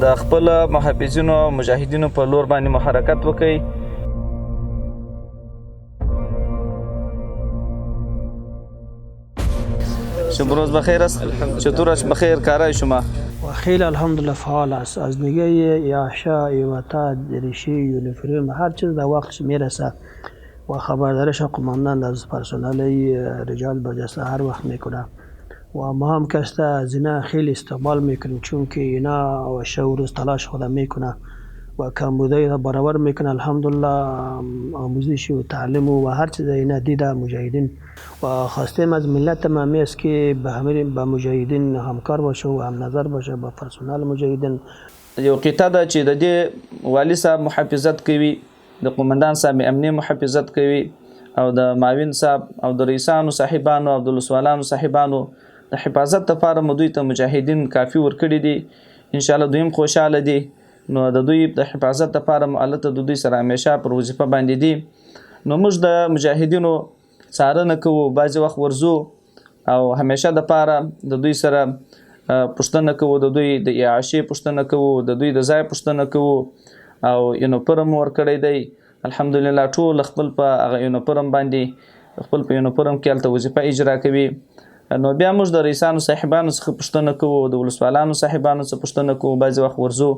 د خپل محافظینو او مجاهدینو په لور باندې مو حرکت وکړئ. شب روز بخیر است. چطور است بخیر کارای شما؟ و خیلی الحمدلله فعال است. از نگاه اعاشه، ایواتا، دریشی، یونیفرم، هر چیز در وقتش میرسه و خبردارش قماندان از پرسنل رجال برجسته هر وقت میکنه و ما هم کسته از اینا خیلی استقبال میکنیم، چون که اینا و شب و روز تلاش خود میکنه و کمبودای را برابر میکنه. الحمدلله آموزش و تعلیم و هر چیز اینا دیده مجاهدین و خواستیم از ملت ما همی است که به همه به مجاهدین همکار باشه و هم نظر باشه با پرسنل مجاهدین. یو قطعه ده چې د دې والي صاحب محافظت کوي، د قومندان صاحب امنیه محافظت کوي او د معاون صاحب او د رئیسانو صاحبانو او د ولسوالانو صاحبانو د حفاظت لپاره مو دوی ته مجاهدین کافي ورکړي دي. انشاءالله دوی هم خوشحاله دي. نو د دوی د حفاظت لپاره مو هلته د دوی سره همیشه پر وظیفه باندې دي. نو موږ د مجاهدینو څارنه کوو، بعضې وخت ورځو او همیشه د پاره د دوی سره پوښتنه کوو، د دوی د اعاشې پوښتنه کوو، د دوی د ځای پوښتنه کوو او یونیفرم مو ورکړی دی. الحمدلله ټول خپل په هغه یونیفرم باندې خپل په یونیفرم کې هلته وظیفه اجرا کوي. نو بیا موږ د رئیسانو صاحبانو څخه پوښتنه کوو، د ولسوالانو صاحبانو څخه پوښتنه کوو، بعضې وخت ورځو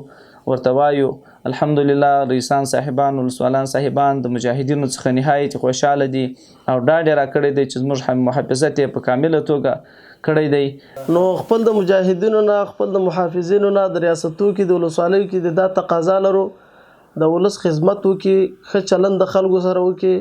ورته وایو. الحمدلله رئیسان صاحبان، ولسوالان صاحبان د مجاهدینو څخه نهایت خوشحاله دي او ډاډ یې راکړی دی چې زموږ محافظت یې په کامله توګه کړی دی. نو خپل د مجاهدینو نه، خپل د محافظینو نه، د ریاستو کې، د ولسوالیو کې د دا تقاضا لرو د ولس خدمت وکړي، ښه چلند د خلکو سره وکړي.